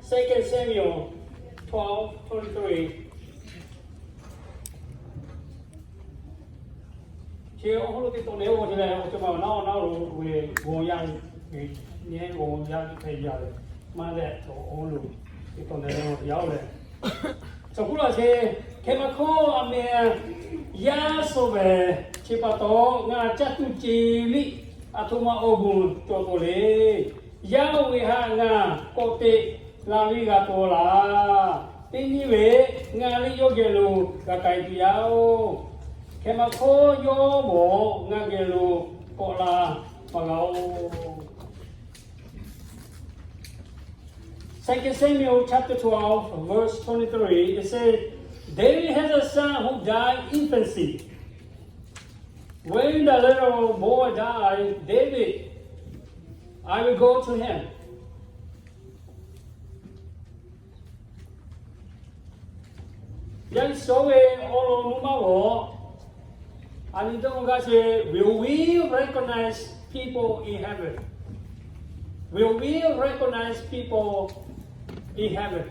Second Samuel twelve twenty-three. Chi awˬ hk'aw lo teˇ taw leh oˇ chi leh awˬ ceuˬ ma naˉ naˉ lo ve g'aw yaˇ ve, nyi g'aw yaˇ ve hpehꞈ yaˇ ve, maˇ leh awˬ hk'aw lo teˇ taw leh oˇ yaˇ oˇ leh, chaw kuˉ laˬ che, hkeh ma hkawˇ a meh yaˇ suh vehˬ chi pa taw, ngaˬ caˇ tuˬ ce liˇ aˬ htoꞈ ma awˬ bon cawˬ taˍ le. Yaˇ oˇ ve htaꞈ ngaˬ k'awꞈ teꞈ la ve g'a taw laˇ. Teˇ nyi ve ngaˬ liˇ yawˇ geh lo g'a k'ai tuˬ yaˇ oˬ. Hkeh ma hkawˇ yawˇ mawˬ ngaˬ geh lo k'awꞈ la maˇ g'a oˬ. Second Samuel chapter twelve, verse twenty-three, it says, David has a son who died infancy. When the little boy died, David, I will go to him. Yaˇ sawˉ ve awˬ lawn nuˇ maˇ g'awˬ. A nyi dawˇ g'a sheˍ, will we recognize people in heaven? Will we recognize people in heaven?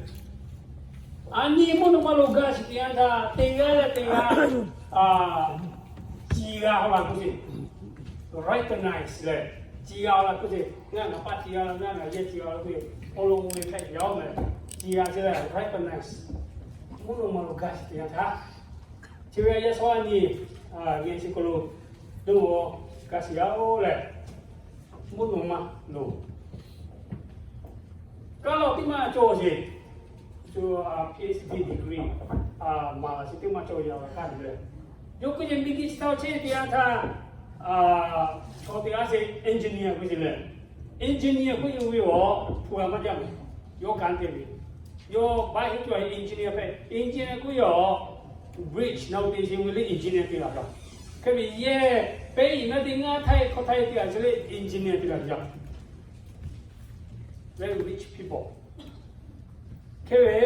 A nyi mvuhˇ naw ma lo gaˬ shiˍ teˇ yanˇ htaˇ, teˇ g'aˇ leh teˇ g'aˇ, a, ci g'a haw la k'oˆ ve, recognize leh, ci g'a haw la k'oˆ ve, ngaˬ ngaˬ paˆ ci g'a, ngaˬ ngaˬ yehˇ ci g'a k'oˆ ve, awˬ lawn ve hpehꞈ yaˇ oˬ meh, ci g'a ce leh recognize. Mvuhˇ naw ma lo gaˬ shiˍ teˇ yanˇ htaˇ, chi ve yaˇ sawˉ a nyi, a, nyi chi hk'aw lo dawˇ gaˬ shiˍ yaˇ oˬ leh, mvuhˇ naw ma lo kaˇ lawˬ teˇ maˇ cawˬ sheˍ. PhD degree maˍ laˬ sheˍ teˇ maˇ cawˬ yaˇ ve hk'a dehꞈ leh, yawˇ k'oˆ ve miˬguiˬ chi htaˇ chehˇ teˇ yanˇ htaˇ, chaw teˇ g'aˇ sheˍ engineer k'oˆ ve leh, engineer k'oˆ ve awˬ hpu g'a maˇ jaˇ meh. Yawˇ kanˉ te ve, yawˇ baˆ heˆ cawˬ engineer hpehꞈ, engineer k'oˆ ve awˬ bridge naw te sheˍ ve le engineer te laˬ jaˇ. Hk'e ve yehˇ pehˉ iˍ naˉ teˇ ngaˇ htaˇ hk'aw htaˇ te laˬ sheˍ le engineer te laˬ jaˇ. Very rich people. Hk'e ve,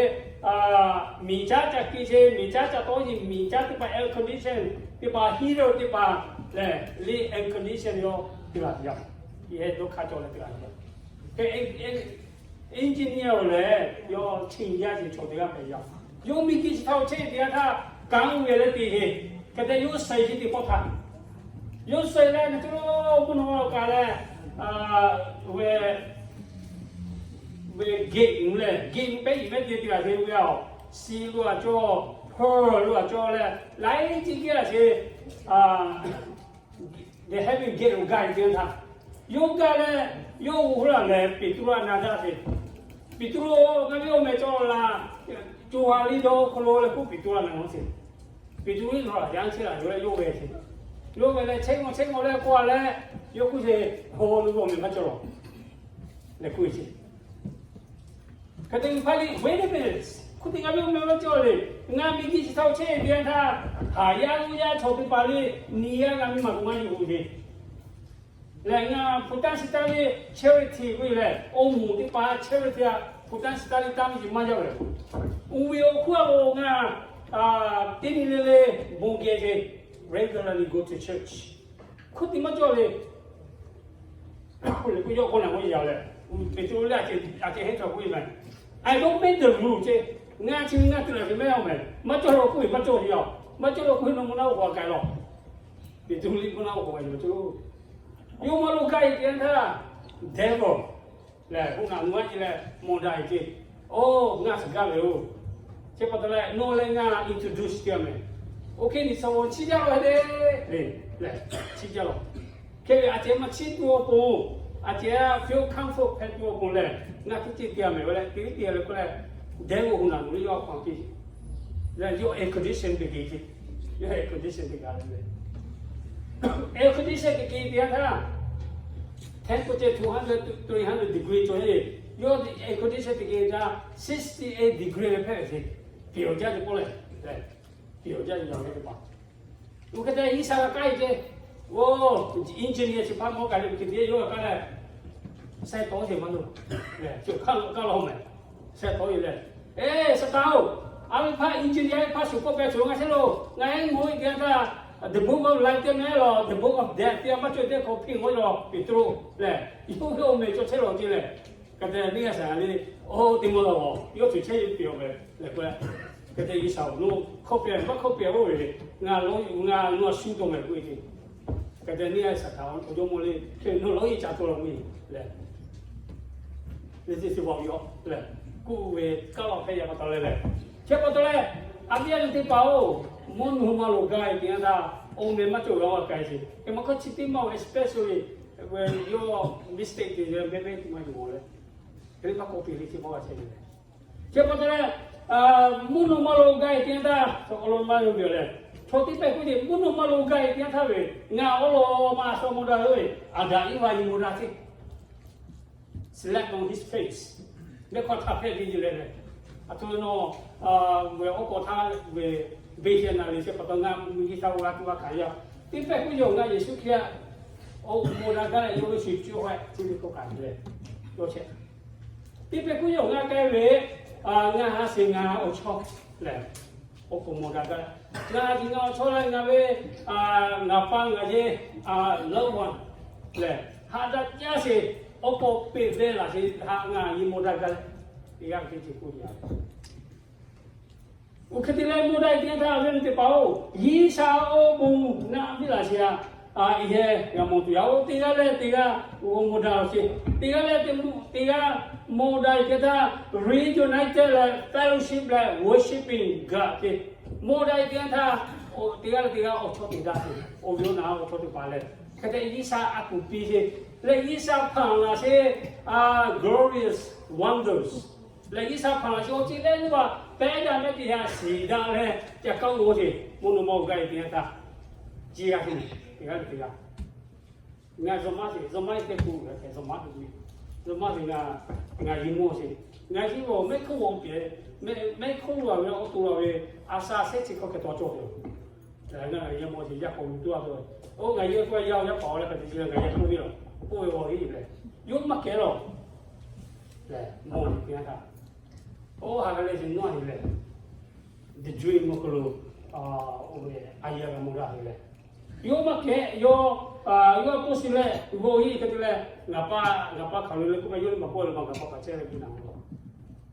miˬ caˉ ca ke sheˍ, miˬ caˉ ca tawˇ nyi, miˬ caˉ teˇ hpaˍ air condition, teˇ hpaˍ heater teˇ hpaˍ lehˬ, le air condition yawˇ te laˬ jaˇ. Yehˇ dawˇ hk'a cawˬ leh te laˬ jaˇ. Hk'e engineer oˬ lehˬ, yawˇ chi yaˇ sheˍ chaw teˇ g'aˇ hpehꞈ yaˇ. Yawˇ miˬguiˬ chi htaˇ chehˇ teˇ yanˇ htaˇ kanˉ ve leh te heˍ. Hk'e te yawˇ suh sheˍ teˇ pawˆ htaˇ, yawˇ suh leh na tuˬ lo mvuhˇ naw ma lo k'ai leh, ve, ve gate mvuh leh gate mvuh pehˉ iˍ mehˉ te te laˬ sheˍ ve a, si lo a cawˬ, hawˇ lo a cawˬ leh laiˉ ceuˬ geh laˬ sheˍ. The heaven gate oˬ gaˬ ve teˇ yanˇ htaˇ, yawˇ gaˬ leh, yawˇ g'uˇ hui laˬ leh Peˍtruˆ a na daꞈ sheˍ. Peˍtruˆ, ngaˬ ve awˬ meh cawˬ laˬ, co ha liˇ dawˇ hk'aw lo leh k'oˆ Peˍtruˆ a na g'awˇ sheˍ. Peˍtruˆ liˇ laˬ yanˇ chehˇ laˬ yawˇ leh yawˇ ve sheˍ. Yawˇ ve leh chehˇ g'awˇ chehˇ g'awˇ leh k'oˆ a leh, yawˇ k'oˆ sheˍ, Hk'aw lo ve awˬ meh maˇ cawˬ lawˬ leh k'oˆ ve sheˍ. Hk'e te hpaˇ liˇ wait a minute, hk'oˆ teˇ g'aˇ ve awˬ meh maˇ cawˬ le. Ngaˬ miˬguiˬ chi htaˇ chehˇ ve teˇ yanˇ htaˇ, haˍ yaˇ g'uˇ yaˇ chaw teˇ hpaˍ le, nyi yaˇ g'a miˇ ma k'o maˇ yuˬ k'oˆ ve lehˬ, ngaˬ hpu tanˇ shi taˇ ve charity k'oˆ ve lehˬ, awˬ moˍ teˇ hpaˍ charity a hpu tanˇ shi taˇ ve tanˇ ve ce maˇ jaˇ ve. Uˇ ve awˬ hkuˇ a lo ngaˬ teˇ nyi le le bon geh ve regularly go to church. Hk'oˆ teˇ maˇ cawˬ le. Leh k'oˆ yawˇ k'oˆ naˬ k'oˆ yaˇ leh, Peˍtruˆ leh a ceh heˆ cawˬ k'oˆ ve meh, I don't make the rule ce. Ngaˬ chi ve ngaˬ te laˬ ve mehˆ a meh, maˇ cawˬ lo k'oˆ ve maˇ cawˬ ve a, maˇ cawˬ lo k'oˆ ve nawˬ mvuhˇ naw oˇ k'oˍ a k'ai lawˬ. Peˍtruˆ liˇ mvuhˇ naw oˇ k'oˍ a ce maˇ cawˬ. Yawˇ maˇ lo gaˇ e teˇ yanˇ htaˇ, devil lehˬ, k'oˆ naˬ mvuhˇ a ce leh mawˬ daꞈ e ce. Oˇ, ngaˬ suh gaˇ ve oˬ. Chi pa taw leh nawˬ leh ngaˬ introduce te a meh. Oˇ hk'e ni saˍ laꞈ chiˇ jaˇ lawˬ le, lehˬ chiˇ jaˇ lawˬ. Hk'e ve a ceh maˇ chiˇ tuˬ awˬ pon, a ceh a feel comfort hpehꞈ tuˬ awˬ pon lehˬ, ngaˬ teˇ ceuˬ te a meh ve leh, teˇ ceuˬ te a leh k'oˆ leh, dehꞈ g'oˇ hui naˬ nawˬ le yawˇ a hkaw-anˬ piˇ lehˬ, yawˇ air condition te geh ce. Yawˇ air condition te geh leh, air condition te geh teˇ yanˇ htaˇ, temperature two hundred, three hundred degree cawˬ le. Yawˇ air condition te geh htaˇ sixty-eight degree ve hpehꞈ ve ce. Piˍ awˬ jaˇ ce pawˆ leh, piˍ awˬ jaˇ ce yaˇ ve teˇ hpaˍ. Oˇ hk'e te iˉ shaˍ g'a k'ai ce. Oˇ, engineer chi hpaˇ mawˇ k'ai le, oˇ hk'e te yawˇ g'a k'ai leh, sehˉ tawˉ ce maˇ lo. Lehˬ, co hk'aˇ lo kaˇ lawˬ meh. Sehˉ tawˉ e leh, Eˬ, Saˍtanˍ oˬ, a ve hpaˇ engineer a ve hpaˇ shuˍ k'oˆ peh shuˍ ngaˬ chehˇ lo, ngaˬ heˆ mawˬ ve teˇ yanˇ htaˇ, the book of life teˇ meh lawˬ, the book of death teˇ yanˇ maˇ cawˬ teˇ hk'awꞈ hpiˇ g'awˇ lawˬ Peˍtruˆ lehˬ, yawˇ ve awˬ meh cawˬ chehˇ lawˬ ce lehˬ, Hk'e te neˇ g'aˇ shaˍ le, oˇ teˇ mawˇ la-oˬ, yawˇ ceuˬ chehˇ ve pehˬ-oˬ ve lehˬ k'o, hk'e te G'uiˬsha awˬ nuˇ hk'awˇ pehˍ maˇ hk'awˇ pehˍ oˇ ve, ngaˬ nawˬ shu dawˬ mehˍ k'oˆ ve ce. Hk'e te neˇ g'aˇ shaˍ htaꞈ awˬ jawˇmawˇ le, hk'e nawˬ lawˇ yeˇ ca tawˇ la ve lehˬ, le ce ce baˬ ve yoˬ lehˬ, kuˇ ve kaˉ law hpehˇ yaˇ pa taw leh lehˬ, chi pa taw leh, a viˉ a nyi teˇ hpaˍ-oˬ, mvuhˇ naw ma lo gaˇ ve teˇ yanˇ htaˇ, awˬ meh maˇ cawˬ g'a g'a k'ai ce. Hk'e maˇ hk'aˇ chi teˇ maˇ-oˬ, especially yawˇ mistake te ve mehˆ mehˆ teˇ maˇ yoˬ leh, hk'e te maˇ k'awꞈ piˇ le ce maˇ g'a chehˇ ve lehˬ, chi pa taw leh, mvuhˇ naw ma lo gaˇ ve teˇ yanˇ htaˇ, chaw awˬ lawn maˇ yawˇ ve lehˬ, chaw teˇ hpehꞈ k'oˆ ce, mvuhˇ naw ma lo gaˇ ve teˇ yanˇ htaˇ ve, ngaˬ awˬ lawn maˇ sha mawˇ daꞈ ve, Aˍdanˍ Eˇvaꞈ nyi mawˇ daꞈ ce. Slap on his face. Mehˆ hk'aw htaꞈ hpehˇ ve ce leh lehˬ, aˬ htoꞈ nawˬ ve awˬ k'awꞈ htaˇ ve beˇ shehˆ naˍ riˍ chi pa taw ngaˬ mvuhˇ miˬ htaˇ g'a tuˬ g'a hkanˍ yaˇ. Teˇ hpehꞈ k'oˆ ce, ngaˬ Yeˍsuˆ Hkriꞈ awˬ mawˇ daꞈ gaˇ leh yawˇ ve shu cuˇ hawehˆ ce ve k'oˆ kaꞈ lehˬ, yawˇ chehˇ. Teˇ hpehꞈ k'oˆ ce, ngaˬ k'ai ve, ngaˬ ha sheˍ ngaˬ awˬ chawˇ lehˬ, awˬ k'awꞈ mawˇ daꞈ gaˇ. Ngaˬ ha sheˍ ngaˬ awˬ chawˇ leh ngaˬ ve, ngaˬ pa ngaˬ yehˬ, loved one lehˬ, haꞈ daꞈ jaˇ sheˍ, awˬ k'awꞈ peꞈ ve laˬ sheˍ, haꞈ ngaˬ nyi mawˇ daꞈ gaˇ leh, teˇ g'aˇ teˇ ceuˬ k'oˆ yaˇ. Oˇ hk'e te leh mawˇ daꞈ ve teˇ yanˇ htaˇ, a viˉ a nyi teˇ hpaˍ-oˬ, G'uiˬsha awˬ bon naˆ viˉ laˬ sheˍ a, i heh g'a mawˬ tuˬ yaˇ-oˬ, teˇ g'aˇ leh teˇ g'aˇ g'a mawˇ daꞈ sheˍ. Teˇ g'aˇ leh teˇ mvuhˇ teˇ g'aˇ mawˇ daꞈ ve teˇ yanˇ htaˇ, reunited leh fellowship leh worshiping gaˬ ce. Mawˇ daꞈ ve teˇ yanˇ htaˇ, teˇ g'aˇ leh teˇ g'aˇ awˬ chawˇ te daꞈ sheˍ. Awˬ viˉ awˬ naˬ awˬ chawˇ te paˍ leh, hk'e te G'uiˬsha a kuˬ piˇ sheˍ. Leh G'uiˬsha hpanˍ laˬ sheˍ, glorious wonders. Leh G'uiˬsha hpanˍ laˬ sheˍ awˬ ceuˬ leh teˇ hpaˍ pehˉ daꞈ mehˆ teˇ yanˇ shiˍ daꞈ leh ca kaˇ-oˬ sheˍ. Mvuhˇ naw ma lo gaˇ ve teˇ yanˇ htaˇ, ci g'a te, teˇ g'aˇ leh teˇ g'aˇ. Ngaˬ zuhꞈ maˇ sheˍ, zuhꞈ maˇ e teˇ k'o, zuhꞈ maˇ te, zuhꞈ maˇ sheˍ, ngaˬ yi mawˇ sheˍ. Ngaˬ yi mawˇ mehˆ hk'oˆ g'aw pehˍ, mehˆ hk'oˆ g'aw ve awˬ to g'a ve, a sha shehˉ chi hk'aw hk'e taw cawˬ ve yoˬ. Ngaˬ yi mawˇ sheˍ, yaˇ k'awꞈ lu tuˬ a ve, oˇ ngaˬ yehˬ k'oˆ ve yaˇ yaˇ paˍ leh hk'e te chi ngaˬ yehˬ k'oˆ ve yoˬ. K'oˆ ve awˬ heˆ lehˬ, yawˇ maˇ kehˉ lawˬ lehˬ, mawˇ teˇ yanˇ htaˇ, oˇ ha g'a leh sheˍ nawˇ heˆ lehˬ, the dream awˬ hk'aw lo, oˇ ve a yehˬ g'a mawˇ g'a heˆ lehˬ, yawˇ maˇ kehˉ, yawˇ, yawˇ k'oˆ sheˍ leh, g'aw heˆ hk'e te leh, ngaˬ pa, ngaˬ pa hkaoˍ lo leh k'oˆ ve, yawˇ liˇ maˬ k'oˆ leh maˬ ngaˬ pa hkaoˍ chehˇ leh k'oˆ naˬ,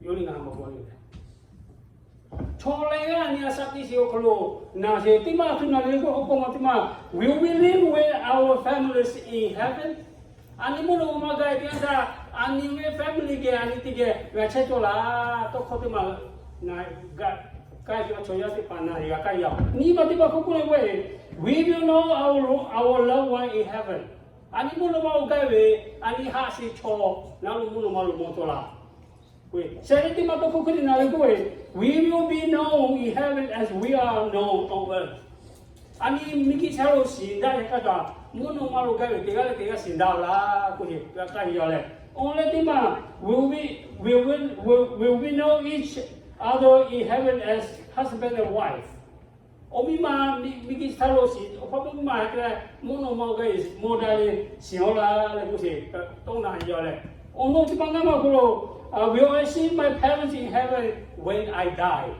yawˇ liˇ ngaˬ maˬ k'oˆ leh Chaw leh g'aˇ nyi a shaꞈ teˇ shiˍ awˬ hk'aw lo naˬ sheˍ teˇ maˇ htuˇ naˬ le k'o, awˬ k'aw ma teˇ maˇ, will we live with our families in heaven? A nyi mvuhˇ naw ma gaˬ e teˇ yanˇ htaˇ, a nyi ve family geh a nyi teˇ geh g'a chehˇ cawˇ laˇ. Tawˇ hkawˇ teˇ maˇ, ngaˬ k'ai ve chaw yaˇ teˇ hpaˍ naˬ g'a k'ai yaˇ. Nyi ma teˇ maˇ k'oˆ k'oˆ leh k'o, will we know our, our loved one in heaven? A nyi mvuhˇ naw ma lo gaˬ ve, a nyi haꞈ sheˍ chaw, ngaˬ hui mvuhˇ naw ma lo mawˇ cawˇ laˇ. Shehˍ ve teˇ maˇ tawˇ hkawˇ hk'e te naˬ ve k'oˆ ve, we will be known in heaven as we are known on earth. A nyi miˬguiˬ htaˇ lo shiˍ daꞈ ve hk'a gaˬ, mvuhˇ naw ma lo gaˬ ve teˇ g'aˇ leh teˇ g'aˇ shiˍ daꞈ laˇ k'oˆ ve g'a k'ai yaˇ leh, oˇ leh teˇ maˇ, will we, will we, will we know each other in heaven as husband and wife. Awˬ miˇ ma miˬguiˬ htaˇ lo shiˍ, awˬ hpawˇ miˇ ma hk'e leh mvuhˇ naw ma gaˬ e mawˇ daꞈ leh shiˍ aw laˇ leh k'oˆ sheˍ, tawˇ naˬ yaˇ leh, awˬ naw teˇ maˇ ngaˇ maˇ k'oˆ lo, will I see my parents in heaven when I die?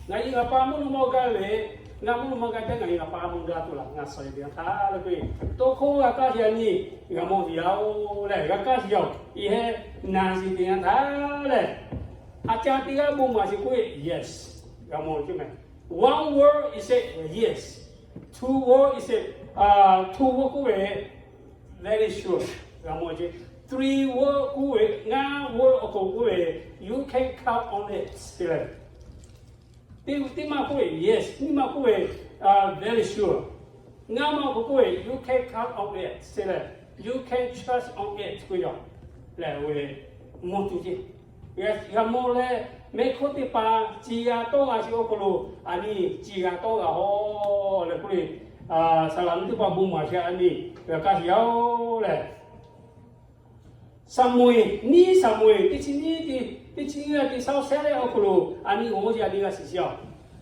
Ngaˬ hui ngaˬ pa mvuhˇ naw ma gaˬ ve, ngaˬ mvuhˇ naw ma gaˬ teˇ ngaˬ hui ngaˬ pa mawˇ daꞈ tuˬ laˇ, ngaˬ shaˍ yeˬ teˇ yanˇ htaˇ leh k'oˆ ve, tawˇ hkawˇ g'a kaˇ sheˍ a nyi, g'a mawˇ sheˍ yaˇ-oˬ leh g'a kaˇ sheˍ yaˇ-oˬ, i heh naˬ sheˍ teˇ yanˇ htaˇ leh, a ca teˇ g'aˇ bon maˍ sheˍ k'oˆ ve, yes, g'a mawˇ sheˍ meh. One word is a yes. Two word is a, two word k'oˆ ve very sure, g'a mawˇ sheˍ. Three word k'oˆ ve, ngaˇ word awˬ hk'aw k'oˆ ve, you can count on it te leh, teˇ maˇ k'oˆ ve yes, nyiˇ maˇ k'oˆ ve very sure, ngaˇ maˇ k'oˆ k'oˆ ve you can count on it te leh, you can trust on it k'oˆ yaˇ leh, oˇ ve mawˇ tuˬ ce. G'a mawˇ leh, mehˆ hkawˇ teˇ hpaˍ ci g'a tawˇ g'a sheˍ awˬ hk'aw lo, a nyi ci g'a tawˇ g'a haw leh k'oˆ ve, saˍ laꞈ mvuhˇ teˇ hpaˍ bon maˍ sheˍ a nyi g'a kaˇ sheˍ yaˇ-oˬ leh, Saˍmo-eˍ, nyiˇ Saˍmo-eˍ teˇ chi nyiˇ, teˇ chi nyiˇ teˇ shaˉ shehˉ leh awˬ hk'aw lo a nyi g'aw sheˍ a nyi g'a shiˍ sheˍ-oˬ.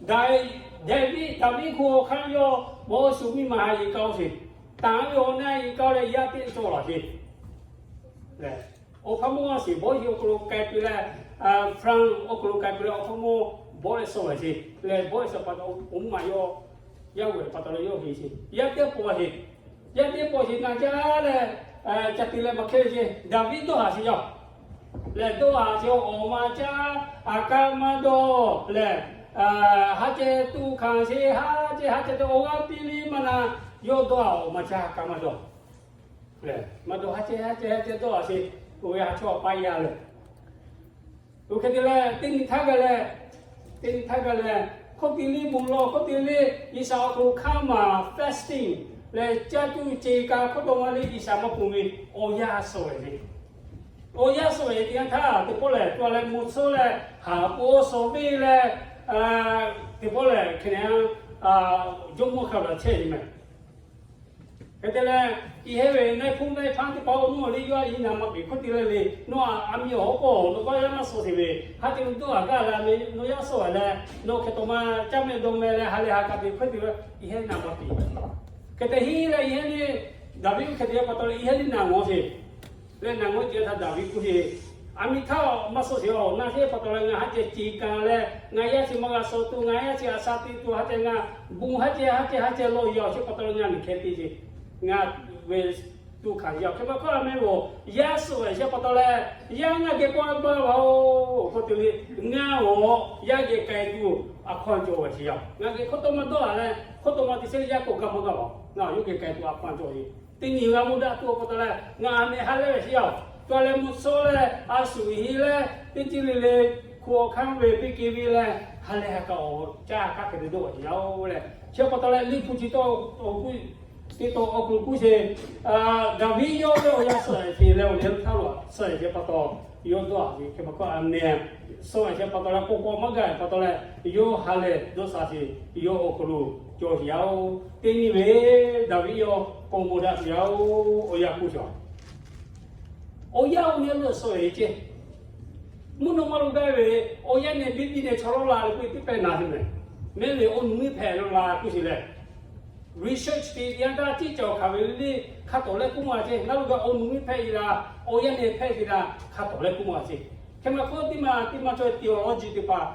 Daˍviˆ, Daˍviˆ hk'oˆ hk'a yawˇ mawˇ shu miˇ ma ha yeˬ kaˇ-oˬ sheˍ, taˍ ve awˬ na yeˬ kaˇ leh yaˇ teˇ cawˬ laˬ sheˍ leh, awˬ hpawˇ mawˇ a sheˍ bawˆ sheˍ awˬ hk'aw lo k'ai piˇ leh, France awˬ hk'aw lo k'ai piˇ leh awˬ hpawˇ mawˇ bawˆ leh shawˍ laˬ sheˍ leh, bawˆ leh shawˍ pa taw, awˬ mvuhˇ ma yawˇ, yaˇ g'awˬ pa taw leh yawˇ heˍ sheˍ, yaˇ teˇ paw sheˍ, yaˇ teˇ paw sheˍ na jaˇ leh, ca te leh maˇ hkehˇ ve sheˍ, Daˍviˆ dawˇ haˍ sheˍ yaˇ. lehˬ, dawˇ haˍ chi awˬ ma caˇ, aꞈ kaˇ maˇ dawˇ lehˬ, ha ceh tuꞈ hkanˍ sheˍ, ha ceh ha ceh te awˬ g'aˇ piˇ liˇ maˇ na, yawˇ dawˇ haˍ awˬ ma caˇ, aꞈ kaˇ maˇ dawˇ lehˬ, maˇ dawˇ, ha ceh ha ceh ha ceh dawˇ haˍ sheˍ, oˇ ve ha chaw paˇ yaˇ lehˬ. Oˇ hk'e te leh, teˇ nyi htaˇ gaˬ leh, teˇ nyi htaˇ gaˬ leh, hk'oˆ te liˇ bon lawˬ, hk'oˆ te liˇ G'uiˬsha awˬ hk'aw lo hkaˇ maˬ fasting lehˬ, caˇ tuˬ ce ka hk'oˆ taw maˇ liˇ G'uiˬsha maˇ ponˬ ve awˬ yanˇ suh ve le. Awˬ yanˇ suh ve teˇ yanˇ htaˇ, teˇ pawˆ lehˬ, to a leh mvuhˇ tsuhˇ leh, haˍ po suh ve leh, teˇ pawˆ lehˬ, hk'e ne, jawˇmawˇ hk'a laˬ chehˇ ve mehˬ. Hk'e te leh, i heh ve naiˉ hpuˇ naiˉ hpaˇ teˇ hpaˍ awˬ nuˇ awˬ liˇ yawˇ a iˉ naˍ maˇ peꞈ hk'oˆ te leh le, nawˬ aꞈ, aˬ miˍ awˬ hk'aw nawˬ k'awˇ yaˇ maˇ suh sheˍ ve, ha te lo dawˇ haˍ gaˇ leh, nawˬ yaˇ suh ve leh, nawˬ hk'e taw ma caˇ meh dawˇ meh leh ha lehˬ ha kaꞈ te hk'oˆ te ve, i heh naˍ maˇ peꞈ. Hk'e te hiˉ leh i heh le, Daˍviˆ hk'e te pa taw leh i heh le naˍ ngawˬ sheˍ. Leh naˍ ngawˬ ce htaˇ Daˍviˆ k'oˆ sheˍ, aˬ miˍ htaˇ maˇ suh sheˍ-oˬ, ngaˬ hteˇ pa taw leh ngaˬ ha ceh ce ka leh, ngaˬ yaˇ chi maˇ g'a suh tuˬ, ngaˬ yaˇ chi aˬ sa te tuˬ, ha ceh ngaˬ bon ha ceh ha ceh ha ceh lawˬ yaˇ-oˬ, chi pa taw leh ngaˬ miˬ hkeh te sheˍ, ngaˬ ve tuꞈ hkanˍ yaˇ-oˬ, hk'e pa hkawˇ a meh-oˬ, yaˇ suh ve chi pa taw leh, yaˇ ngaˬ geh k'awꞈ baˇ laˬ-oˬ, k'oˆ te le, ngaˬ-oˬ, yaˇ geh k'ai tuˬ a hkawˇ cawˬ ve sheˍ yaˇ, ngaˬ geh hk'oˆ taw maˇ dawˇ laˬ leh, hk'oˆ taw maˇ te sheˍ leh yaˇ k'awꞈ gaˇ maˇ gaˇ laˬ, ngaˬ yawˇ geh k'ai tuˬ a hkawˇ cawˬ ve. Teˇ nyi g'a mawˇ daꞈ tuˬ awˬ pa taw leh, ngaˬ a meh ha lehˬ ve sheˍ yaˇ-oˬ, to a leh mvuhˇ tsuhˇ leh a shuˍ heˍ leh teˇ ceuˬ le le, hku awˬ hkanˇ ve piˇ ke ve leh, ha lehˬ ha kaꞈ awˬ caˇ kaꞈ hk'e te dawˇ sheˍ yaˇ-oˬ leh, chi pa taw leh Liꞈ hpu chi taw awˬ hk'aw lo teˇ taw awˬ hk'aw lo k'oˆ sheˍ, Daˍviˆ yawˇ ve awˬ yanˇ suh ve leh awˬ leh htaˇ lo suh ve pa taw, yawˇ dawˇ haˍ ve hk'e pa hkawˇ a meh, suh ve pa taw leh k'o k'o maˇ gaˇ ve pa taw leh, yawˇ ha lehˬ dawˇ sha sheˍ, yawˇ awˬ hk'aw lo cawˬ sheˍ yaˇ-oˬ, teˇ nyi ve Daˍviˆ yawˇ k'awꞈ mawˇ daꞈ sheˍ yaˇ-oˬ, awˬ yanˇ k'oˆ sheˍ. Awˬ yanˇ awˬ nyi lo suh ve ceˇ. Mvuhˇ naw ma lo gaˇ ve, awˬ yanˇ nehˬ biˇ biˇ nehˬ chaw lawˇ la ve k'oˆ ve teˇ pehˍ na ve mehˬ. Mehˉ ve awˬ nu miˇ hpehꞈ lo la k'oˆ sheˍ leh, research te yanˇ htaˇ ciˉ cawˬ hkanˍ ve le, hk'a tawˍ leh k'oˆ ma ceˇ. Naˉ lo gaˇ awˬ nu miˇ hpehꞈ ve la, awˬ yanˇ nehˬ hpehꞈ ve la, hk'a tawˍ leh k'oˆ ma ceˇ. Hk'e ma hk'oˆ teˇ ma teˇ ma cawˬ ve theology teˇ hpaˍ,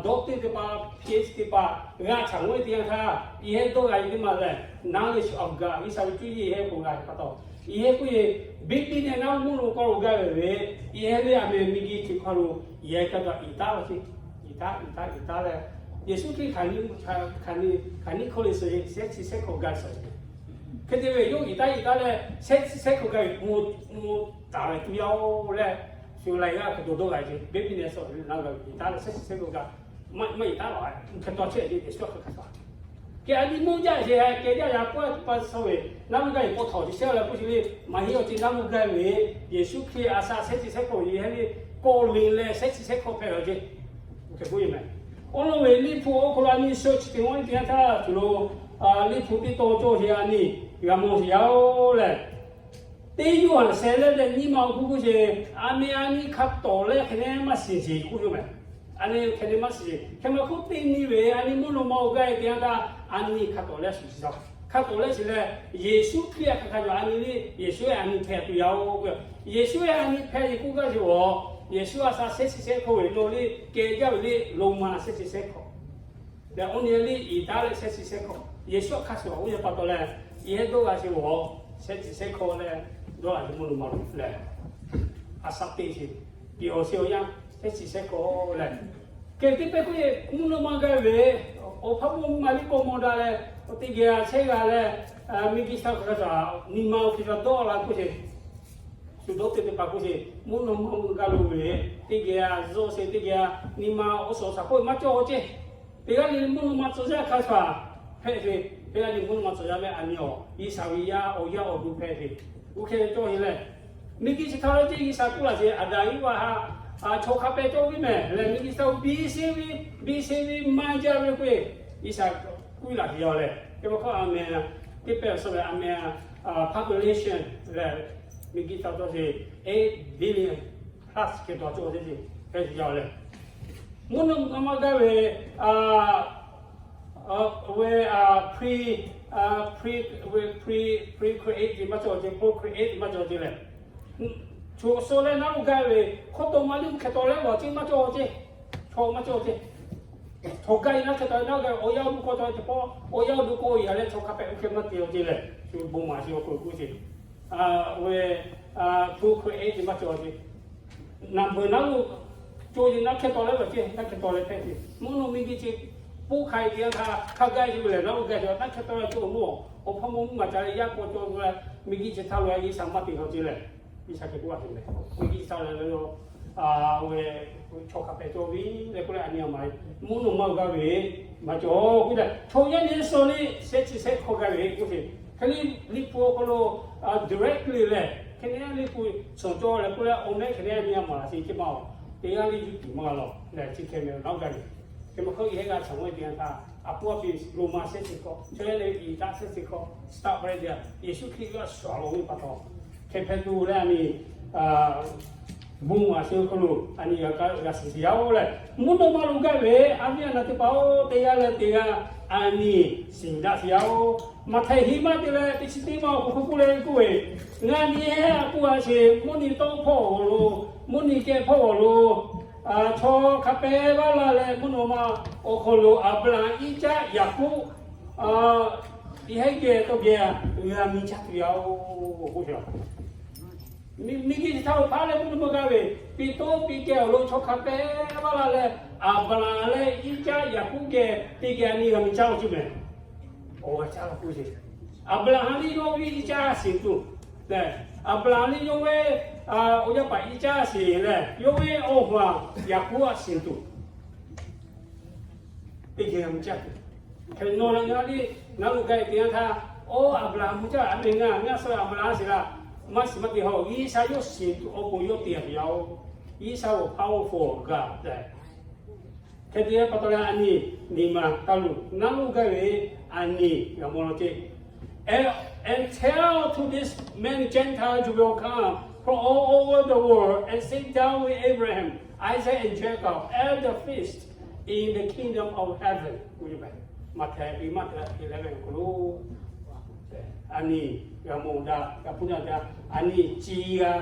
doctor teˇ hpaˍ, PhD teˇ hpaˍ g'a chaꞈ g'oˇ ve teˇ yanˇ htaˇ, i heh dawˇ g'a ve teˇ ma lehˬ, knowledge of God, G'uiˬsha ve cuˇ yiˍ heh k'oˆ g'a ve pa taw, i heh k'oˆ ve, biˇ biˇ nehˬ naˉ mvuhˇ naw ma lo gaˇ ve ve, i heh le a meh miˬguiˬ chi hk'aw lo yehˬ kaꞈ dawˬ iˍ taˉ ve ceˇ. Iˍ taˉ iˍ taˉ iˍ taˉ leh, Yeˍsuˆ Hkriꞈ hk'aˬ nyi hk'aˬ nyi hk'aˬ nyi hk'aw le suh ve, shehˉ chi shehˉ hk'aw gaˇ suh ve. Hk'e te ve yawˇ iˍ taˉ iˍ taˉ leh shehˉ chi shehˉ hk'aw gaˇ ve mvuhˇ mvuhˇ taˍ ve tuˬ yaˇ-oˬ leh, shu laiˬ g'aˇ hk'e dawˬ dawˇ g'a ve ceˇ. Biˇ biˇ nehˬ suh ve naˉ g'a ve iˍ taˉ leh shehˉ chi shehˉ hk'aw gaˇ, maˇ iˍ taˉ la, hk'e taw chehˇ ve Yeˍsuˆ hk'aˬ hk'aˬ hk'aˬ. Kehˬ a nyi mvuhˇ jaˇ sheˍ, kehˬ jaˇ yaꞈ k'oˆ pa suh ve, naˉ lo gaˇ ve pawˆ htawˍ chi shehˉ leh k'oˆ sheˍ le, maˇ heˆ awˬ ceˇ naˉ lo gaˇ ve, Yeˍsuˆ Hkriꞈ a shaꞈ shehˉ chi shehˉ hk'aw ve heh le, kawˆ le leh shehˉ chi shehˉ hk'aw hpehꞈ ve ceˇ. Awˬ lawn ve Liꞈ hpu awˬ hk'aw lo a nyi search te maˇ te yanˇ htaˇ tuˬ lo, Liꞈ hpu teˇ taw cawˬ sheˍ a nyi g'a mawˬ sheˍ yaˇ-oˬ leh, teˇ Yoˇhanˬ sheh leh leh nyiˇ ma awˬ hk'oˆ k'oˆ sheˍ, a meh a nyi hk'a tawˍ leh hk'e ne maˇ shiˍ sheˍ k'oˆ ve mehˬ. A nyi hk'e ne maˇ shiˍ sheˍ. Hk'e ma hk'oˆ teˇ nyi ve a nyi mvuhˇ naw ma awˬ gaˇ ve teˇ yanˇ htaˇ, a nyi hk'a tawˍ leh shiˍ shiˍ a, hk'a tawˍ leh shiˍ leh, Yeˍsuˆ Hkriꞈ a hk'aˬ hk'aˬ yaˬ a nyi le, Yeˍsuˆ a nyi hpehꞈ tuˬ yaˇ-oˬ. Yeˍsuˆ a nyi hpehꞈ ve k'oˆ gaˇ sheˍ-oˬ, Yeˍsuˆ a shaꞈ shehˉ chi shehˉ hk'aw ve naw le, kehˬ jaˇ ve le, Roˉmaꞈ shehˉ chi shehˉ hk'aw leh, oˇ nyi le iˍ taˉ leh shehˉ chi shehˉ hk'aw, Yeˍsuˆ a hk'a shuˍ a oˇ yaˇ pa taw leh, i heh dawˇ g'a sheˍ-oˬ, shehˉ chi shehˉ hk'aw leh, dawˇ g'a ve mvuhˇ naw ma lo leh, a shaꞈ teꞈ sheˍ, piˍ awˬ sheˍ awˬ yanˇ shehˉ chi shehˉ hk'aw leh, kehˬ teˇ pehˇ k'oˆ ve mvuhˇ naw ma gaˇ ve, awˬ hpaˇ mvuhˇ ma liˇ k'awꞈ mawˬ daꞈ leh, awˬ teˇ geh a chehˇ g'a leh, miˬguiˬ shaˍ hk'a shuˍ nyi ma awˬ hk'e sha dawˇ la k'oˆ sheˍ. Shu dawˇ teˇ teˇ hpaˍ k'oˆ sheˍ, mvuhˇ naw ma gaˇ lo ve, teˇ geh a zuhˆ sheˍ, teˇ geh a nyi ma awˬ suhˍ shaˍ hk'oˆ maˇ cawˬ ceˇ. Teˇ g'aˇ le mvuhˇ naw ma tcuh yaˇ hk'a shuˍ hpehꞈ ve, teˇ g'aˇ le mvuhˇ naw ma tcuh yaˇ meh a nyi-oˬ, G'uiˬsha ve yaˇ awˬ yaˇ awˬ duˬ hpehꞈ ve, oˇ hk'e cawˬ sheˍ leh, miˬguiˬ chi htaꞈ lo ceˇ G'uiˬsha k'oˆ laˬ sheˍ, Aˍdanˍ Iˉvaꞈ htaꞈ chaw hk'a pehꞈ cawˇ ve mehˬ leh, miˬguiˬ chi htaꞈ biˇ sheˍ ve, biˇ sheˍ ve maˇ jaˇ ve k'oˆ ve, G'uiˬsha k'oˆ laˬ sheˍ yaˇ leh, teˇ pawˆ hkawˇ a meh, teˇ pehˇ suh ve a meh, population leh, miˬguiˬ htaꞈ cawˬ sheˍ, eight billion plus hk'e taw cawˬ ve, hk'e te yaˇ leh, mvuhˇ naw ma gaˇ ve, ve pre, pre, pre, procreate maˇ cawˬ ceˇ, procreate maˇ cawˬ ceˇ leh, chaw suh leh naˉ lo gaˇ ve, hk'aw taw ma liˇ hk'e taw leh lawˬ ceˇ maˇ cawˬ ceˇ, chaw maˇ cawˬ ceˇ. Chaw gaˇ ve naˉ hk'e taw naˉ gaˇ ve awˬ yaˇ awˬ duˬ k'awꞈ cawˬ ve teˇ pawˆ, awˬ yaˇ awˬ duˬ k'awꞈ yaꞈ leh chaw hk'a pehꞈ oˇ hk'e maˇ te-oˬ ceˇ leh, shu bon maˍ sheˍ awˬ hk'aw lo k'oˆ sheˍ, ve, procreate maˇ cawˬ ceˇ. Naˬ beuˬ naˉ lo co e naˆ hkehˇ taw leh ve ce, naˆ hkehˇ taw leh hpehꞈ ce. Mvuhˇ naw miˬ guiˬ chi poˆ hk'a e teˇ yanˇ htaˇ hk'a gaˇ e ve lehˬ, naˉ lo gaˇ ve naˆ hkehˇ taw leh co awˬ mawˇ awˬ hpawˇ mawˇ mvuhˇ maˬ ca leh yaˇ k'aw cawˬ ve leh, miˬ guiˬ chi htaˇ lo a G'uiˬsha maˇ te g'a ce leh, G'uiˬsha hk'e k'oˆ a te leh, miˬ guiˬ chi htaˇ lo leh, a, ve chaw hk'a pehˍ cawˬ ve leh k'oˆ leh a nyi a maˍ, mvuhˇ naw maˇ lo gaˇ ve maˇ cawˬ k'oˆ leh, chaw yaˇ nyi suh le shehˆ chi shehˆ hk'aw gaˇ ve k'oˆ ce. Hk'e le, Liꞈ hpu awˬ hk'aw lo directly leh, hk'e le Liꞈ hpu shawˍ cawˬ leh k'oˆ leh awˬ mehˆ hk'e le a nyi a maˍ laˬ ce ce maˇ oˬ. Teˇ g'aˇ le yuˬ tuˬ maˇ g'a lawˬ leh chi hk'e meh naˉ gaˇ ve. Hk'e maˇ hk'oˆ e hehˉ g'a chaw ve teˇ yanˇ htaˇ, a poˆ a pi Roˍmaꞈ shehˆ chi hk'aw, chaw yaˇ le iˉ taˆ shehˆ chi hk'aw, start right there. Yeˍsuˆ Hkriꞈ g'a shuˍ a lo ve pa taw, hk'e hpehꞈ tuˬ leh a nyi, a, bon a shu hk'aw lo a nyi g'a kaˇ g'a shiˍ shiˍ yaˇ oˬ leh, mvuhˇ naw maˇ lo gaˇ ve a viˉ a naˬ teˇ hpaˍ oˬ, teˇ g'aˇ leh teˇ g'aˇ a nyi shiˍ daꞈ shiˍ yaˇ oˬ. Maꞈhtehˍ hiˆ maˇ te leh teˇ chi teˇ maˇ awˬ hk'aw hk'oˆ k'oˆ leh k'oˆ ve, Ngaˬ nyi hehˉ a poˆ a sheˍ, mvuhˇ nyi tawˇ hpawˇ awˬ lo, mvuhˇ nyi keh hpawˇ awˬ lo, chaw hk'a pehˍ vaˇ la leh mvuhˇ naw ma awˬ hk'aw lo Aˍbraˍhanˍ, Iˉcaˆ, Yaˍkoˆ, iˉ hehˉ geh tawˇ geh g'a nyi caˇ tuˬ yaˇ oˬ k'oˆ ve. Miˬ guiˬ chi htaˇ lo hpaˇ leh mvuhˇ naw maˇ gaˇ ve, piˍ toˉ piˍ keh awˬ lo chaw hk'a pehˍ vaˇ la leh, Aˍbraˍhanˍ leh Iˉcaˆ, Yaˍkoˆ geh teˇ geh a nyi g'a nyi caˇ lo cuˇ mehˍ. Awˬ g'a caˇ lo k'oˆ ce. Aˍbraˍhanˍ liˇ yawˇ ve Iˉcaˆ shiˍ tuˬ leh, Aˍbraˍhanˍ liˇ yawˇ ve awˬ yaˇ paˍ Iˉcaˆ shiˍ leh, yawˇ ve awˬ hpaˍ Yaˍkoˆ a shiˍ tuˬ teˇ geh g'a nyi caˇ tuˬ. Hk'e nawˬ leh ngaˬ liˇ ngaˬ lo gaˇ ve teˇ yanˇ htaˇ, oˇ Aˍbraˍhanˍ mvuhˇ caˇ a meh ngaˬ, ngaˬ suh Aˍbraˍhanˍ shiˍ la, maˇ shiˍ maˇ te haw, G'uiˬsha yawˇ shiˍ tuˬ awˬ pon yawˇ te a ve yaˇ oˬ. G'uiˬsha awˬ powerful God leh, hk'e te pa taw leh a nyi nyi ma taˇ lo naˉ lo gaˇ ve, a nyi g'a mawˬ law ce. And, and tell to this many Gentiles will come from all over the world and sit down with Abraham, Isaac, and Jacob at the feast in the kingdom of heaven. Maꞈhtehˍ ve maˇ te la te leh ve awˬ hk'aw lo, a nyi g'a mawˬ daꞈ g'a hpuˇ daꞈ, a nyi chi g'a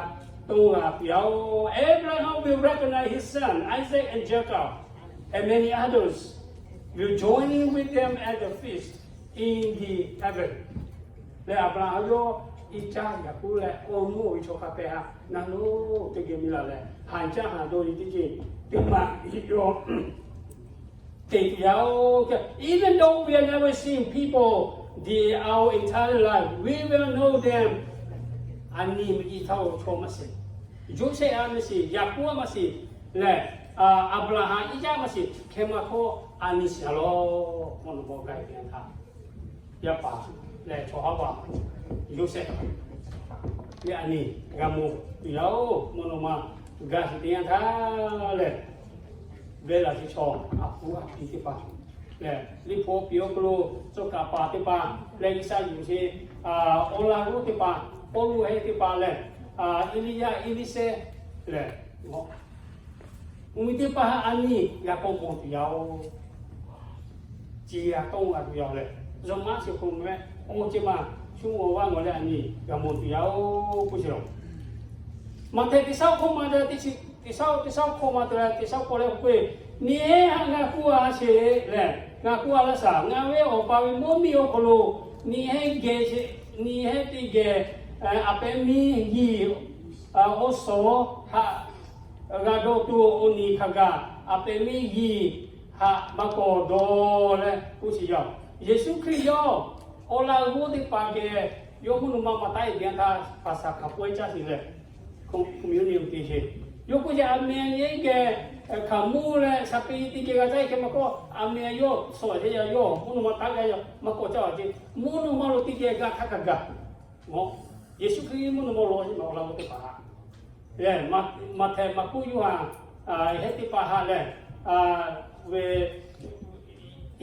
toˇ g'a piˇ a oˬ. Abraham will recognize his son Isaac and Jacob, and many others will join with them at the feast in the heaven. Leh Aˍbraˍhanˍ yawˇ Iˉcaˆ, Yaˍkoˆ leh awˬ nuˇ awˬ ve chaw hk'a pehˍ htaꞈ naˉ lo teˇ geh miˬ la leh, haˍ caˇ haˍ dawˇ ve teˇ ceuˬ teˇ maˬ yawˇ te tuˬ yaˇ oˬ. Even though we have never seen people the our entire life, we will know them. A nyi miˬ guiˬ htaˇ lo chaw maˇ shiˍ, Yoˇsehꞈ a maˇ shiˍ, Yaˍkoˆ a maˇ shiˍ leh, Aˍbraˍhanˍ, Iˉcaˆ maˇ shiˍ, hk'e maˇ hk'awˇ a nyi shiˍ a lawˬ. Mvuhˇ naw ma gaˇ ve teˇ yanˇ htaˇ, yaˇ paˍ leh chaw haˉ paˍ Yoˇsehꞈ leh a nyi g'a mawˬ tuˬ yaˇ oˬ. Mvuhˇ naw ma gaˇ ve teˇ yanˇ htaˇ lehˬ, venˇ laˬ ve chaw a hpu a pi teˇ hpaˍ lehˬ, Liꞈ hpu awˬ piˍ awˬ hk'aw lo cawˬ kaˍ paˍ teˇ hpaˍ leh, G'uiˬsha yuˬ ve awˬ laꞈ g'awˇ teˇ hpaˍ, Pawˇluꞈ heh teˇ hpaˍ leh, Eˇliˇyaꞈ, Eˇliˇsehˇ lehˬ, mvuhˇ miˬ teˇ hpaˍ htaꞈ a nyi g'a k'awꞈ mawˬ tuˬ yaˇ oˬ. Chi g'a tawˇ g'a tuˬ yaˇ lehˬ, Yoˇhanˬ maˇ shiˍ hk'oˆ meh, awˬ ceˇ maˬ shu awˬ g'aˇ g'awˬ leh a nyi g'a mawˬ tuˬ yaˇ oˬ k'oˆ sheˍ laˬ. Maꞈhtehˍ teˇ shaˉ hkawˇ ma te, teˇ shaˉ, teˇ shaˉ hkawˇ ma te leh teˇ shaˉ hkawˇ leh k'oˆ ve, Nyi hehˉ htaꞈ ngaˬ k'oˆ a sheˍ lehˬ, ngaˬ k'oˆ a laˇ shaˍ. Ngaˬ ve Awˬ pa ve mvuhˇ miˬ awˬ hk'aw lo nyi hehˉ geh, nyi hehˉ teˇ geh, a pehꞈ miˇ yiˬ awˬ suhˍ htaꞈ g'a dawˇ tuˬ awˬ nyi hk'a gaˬ, a pehꞈ miˇ yiˬ htaꞈ maˇ k'awꞈ dawˇ leh k'oˆ sheˍ yaˇ. Yeˍsuˆ Hkriꞈ yawˇ awˬ laꞈ g'awˇ teˇ hpaˍ geh yawˇ mvuhˇ naw ma maˇ taˉ e teˇ yanˇ htaˇ, Paˍsaˍhkaˍ pawehˇ caˇ sheˍ leh, communion te sheˍ. Yawˇ k'oˆ ce, a meh yehˉ geh hkaoˍmonˇ leh shaˍ peꞈ teˇ geh g'a caˇ e hk'e maˇ k'awꞈ, a meh yawˇ suh yaˇ yaˇ yawˇ mvuhˇ naw ma taˉ g'a yaˇ maˇ k'awꞈ caˇ a ce, mvuhˇ naw ma lo teˇ geh g'a htaˇ hk'a gaˬ. Yeˍsuˆ Hkriꞈ mvuhˇ naw ma law sheˍ ma awˬ laꞈ g'awˇ teˇ hpaˍ htaꞈ lehˬ, Maꞈhtehˍ, Maˍkuˆ, Yoˇhanˬ, hehˉ teˇ hpaˍ htaꞈ lehˬ, ve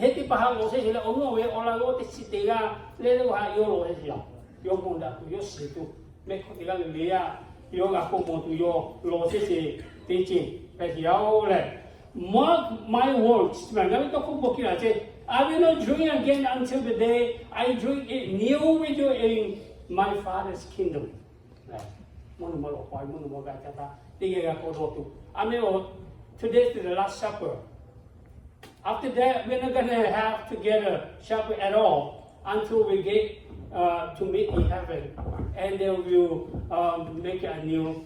hehˉ teˇ hpaˍ htaꞈ lawˬ sheˍ sheˍ leh, awˬ nuˇ awˬ ve awˬ laꞈ g'awˇ teˇ chi teˇ g'aˇ leh teˇ g'aˇ htaꞈ yawˇ lawˬ sheˍ sheˍ yaˇ. Yawˇ mawˬ daꞈ tuˬ yawˇ shiˍ tuˬ, mehˆ hkawˇ teˇ g'aˇ le le yaˇ, yawˇ g'a k'awꞈ mawˬ tuˬ yawˇ lawˬ sheˍ sheˍ teˇ ceuˬ hpehꞈ sheˍ yaˇ oˬ lehˬ, Mark my words, ngaˬ ve tawˇ hkawˇ bvuhꞈ kiˇ laˬ ce, I will not drink again until the day I drink it new with you in my Father's kingdom. Mvuhˇ naw ma lawˬ k'aw, mvuhˇ naw ma g'a caˇ htaˇ teˇ geh g'a k'awꞈ dawˇ tuˬ. A meh, today is the last supper. After that, we're not gonna have together supper at all until we get to meet in heaven, and then we'll make a new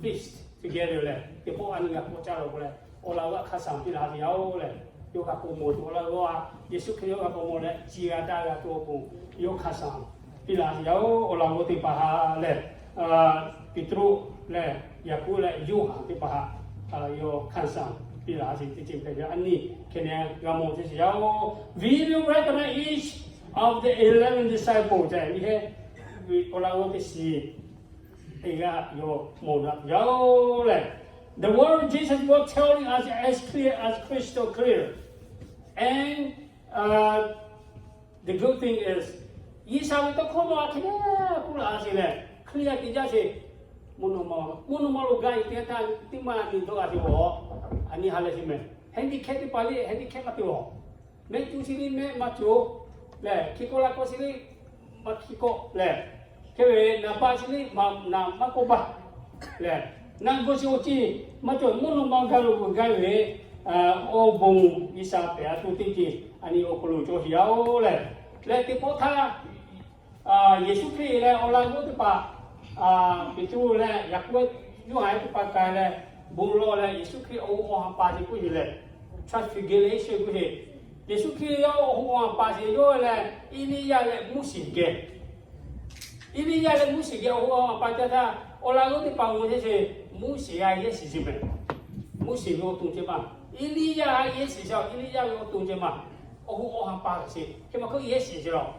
feast together leh, teˇ pawˆ a nyi g'a k'awꞈ caˇ la k'o leh, awˬ laꞈ g'awˇ hk'aˇ suh piˇ laˇ ve yoˬ leh, yawˇ hk'a k'awꞈ mawˬ tuˬ awˬ laꞈ g'awˇ a, Yeˍsuˆ Hkriꞈ yawˇ hk'a k'awꞈ mawˬ leh, ci g'a daꞈ g'a tuˬ awˬ pon yawˇ hk'aˇ suh piˇ laˇ ve yoˬ. Awˬ laꞈ g'awˇ teˇ hpaˍ htaꞈ lehˬ, Peˍtruˆ leh Yaˍkoˆ leh Yoˇhanˬ teˇ hpaˍ htaꞈ yawˇ hk'aˇ suh piˇ laˇ ve teˇ ceuˬ hpehꞈ ve. A nyi hk'e leh g'a mawˬ ve yoˬ. We will recognize each of the eleven disciples tehꞈ ve hehˉ, awˬ laꞈ g'awˇ teˇ shiˍ teˇ g'aˇ yawˇ mawˬ daꞈ ve yoˬ leh, the word Jesus was telling us as clear as crystal clear. And the good thing is, G'uiˬsha ve tawˇ hkawˇ nawˬ a hk'e leh k'oˆ laˇ sheˍ leh, hk'e leh a te jaˇ sheˍ. Mvuhˇ naw ma, mvuhˇ naw ma lo gaˇ e teˇ yanˇ htaˇ teˇ maˇ nyi dawˇ g'a ve awˬ, a nyi ha lehˬ sheˍ mehˍ. Handicap teˇ hpaˍ le, handicap maˇ te awˬ. Mehˆ cuˇ sheˍ le, mehˆ maˇ cuˇ lehˬ, hki kawˆ la kawˆ sheˍ le, maˇ hki kawˆ lehˬ, hk'e ve naˍ baˆ sheˍ le, naˍ maˇ kawˆ baˆ lehˬ, naˬ g'awˇ sheˍ awˬ ceuˬ maˇ cawˬ. Mvuhˇ naw ma gaˇ lo gaˇ ve awˬ bon G'uiˬsha pehˬ a tuˬ teˇ ceuˬ a nyi awˬ hk'aw lo cawˬ sheˍ yaˇ oˬ lehˬ, lehˬ teˇ pawˆ htaˇ Yeˍsuˆ Hkriꞈ leh awˬ laꞈ g'awˇ teˇ hpaˍ, Peˍtruˆ leh Yaˍkoˆ, Yoˇhanˬ teˇ hpaˍ k'ai leh, bon lawˬ leh Yeˍsuˆ Hkriꞈ awˬ hoꞈ awˬ ha pa sheˍ k'oˆ ve lehˬ, transfiguration k'oˆ ve, Yeˍsuˆ Hkriꞈ yawˇ awˬ hoꞈ awˬ ha pa sheˍ yawˇ leh, Eˇliˇyaꞈ leh Moˉseˍ geh, Eˇliˇyaꞈ leh Moˉseˍ geh awˬ hoꞈ awˬ ha pa caˇ htaˇ, awˬ laꞈ g'awˇ teˇ hpaˍ mawˬ chehˇ sheˍ. Moˉseˍ a yehˇ shiˍ sheˍ mehˍ. Moˉseˍ ve awˬ to ceh maˇ, Eˇliˇyaꞈ a yehˇ shiˍ sheˍ. Eˇliˇyaꞈ ve awˬ to ceh maˇ, awˬ hoꞈ awˬ ha pa sheˍ. Hk'e maˇ hk'oˆ yehˇ shiˍ sheˍ lawˬ.